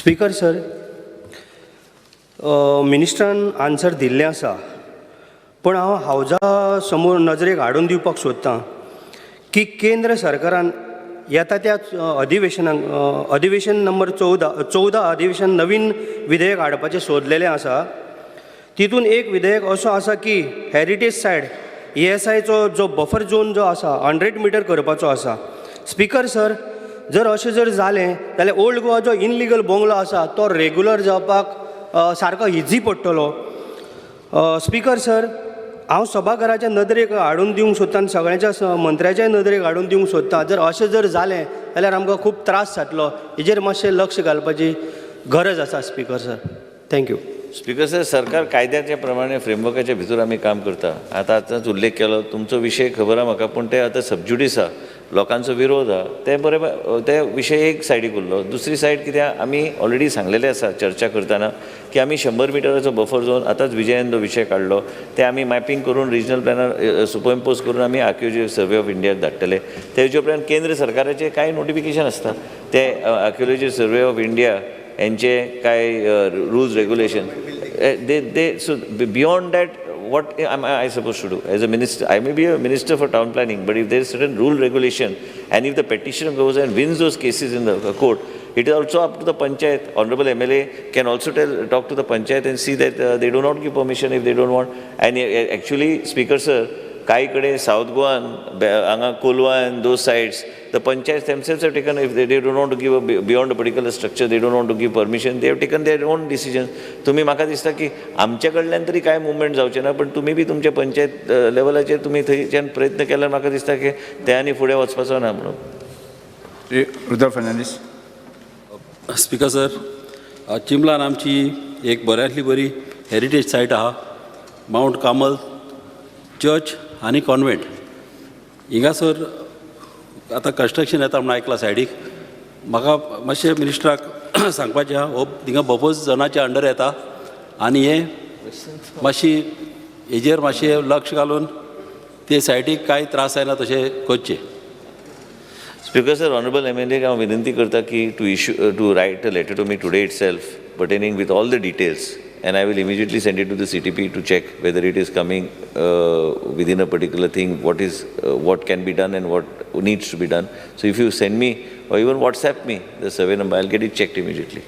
Speaker sir, मिनिस्टरान answer दिल्लें आसा, पूण हांव हावजा समोर नजरेक हाडून दिवपाक सोदतां की केंद्र सरकारान येता त्या अधिवेशनाक, अधिवेशन नंबर 14, 14 अधिवेशन नवीन विधेयक हाडपाचें सोदलेलें आसा. तितून एक विधेयक असो आसा की हेरिटेज सायट एएसआयचो जो बफर झोन जो आसा, 100 मिटर करपाचो आसा. स्पीकर सर, जर अशें जर जालें जाल्यार ओल्ड गोवा जो इनलिगल बंगलो आसा, तो रेगुलर जावपाक सारको इजी पडटलो. स्पीकर सर, हांव सभाघराच्या नदरेक हाडून दिवंक सोदतां आनी सगळ्यांच्या मंत्र्याच्याय नदरेक हाडून दिवंक सोदतां, जर अशें जर जालें जाल्यार आमकां खूब त्रास जातलो. हेजेर मातशें लक्ष घालपाची गरज आसा, speaker sir. Thank you. Speaker sir, सरकार कायद्याच्या प्रमाणे, फ्रेमवर्काच्या भितर आमी काम करता. आतां आतांच उल्लेख केलो, तुमचो विशय खबर आहा म्हाका, पूण ते आतां सबज्युडीस आहा, लोकांचो विरोध आहा. ते बरें, ते विशय एक सायडीक उरलो. दुसरी सायड कित्याक, आमी ऑलरेडी सांगलेलें आसा चर्चा करतना की आमी 100 मिटराचो बफर झोन, आतांच विजयान जो विशय काडलो, ते आमी मॅपिंग करून, रिजनल प्लॅनार सुपरइम्पोज करून आमी आर्किओलॉजी सर्वे ऑफ इंडियाक धाडटले. तेजे उपरांत केंद्र सरकाराचे कांय नोटिफिकेशन आसता, ते आर्किओलॉजी सर्वे ऑफ इंडिया यांचे काय rules regulation they. So beyond that, what am I supposed to do as a minister? I may be a minister for town planning, but if there is certain rule regulation and if the petitioner goes and wins those cases in the court, it is also up to the panchayat. Honorable MLA can also talk to the panchayat and see that they do not give permission if they don't want. And actually, Speaker sir, काही कडेन south गोवान, हांगा कोलवान, those sides, the panchayat themselves have taken, if they don't want to give beyond a particular structure, they don't want to give permission, they have taken their own decision. तुमी म्हाका दिसता की आमच्या कडल्यान तरी कांय मुवमेंट जावचें ना, पण तुमी बी तुमच्या पंचायत लेवलाचेर तुमी थंयच्यान प्रयत्न केल्यार म्हाका दिसता की ते आनी फुडें वचपाचो ना म्हणून. श्री रुदोल्फ फर्नांडीस. स्पीकर सर, चिंबलान आमची एक बऱ्यांतली बरी हेरिटेज सायट आहा, मावंट कार्मल चर्च आनी कॉन्वेंट. हिंगासर आतां कन्स्ट्रक्शन येता म्हूण आयकलां सायडीक. म्हाका मातशें मिनिस्टराक सांगपाचें आहा, हो थिंगा बफर झोनाच्या अंडर येता आनी हें मातशी हेजेर मातशें लक्ष घालून ते सायडीक कांय त्रास जायना तशें करचें. Speaker sir, honorable MLA हांव विनंती करता की to write a letter to me today itself pertaining with all the details, and I will immediately send it to the CTP to check whether it is coming within a particular thing, what can be done and what needs to be done. So if you send me or even WhatsApp me the survey number, I'll get it checked immediately.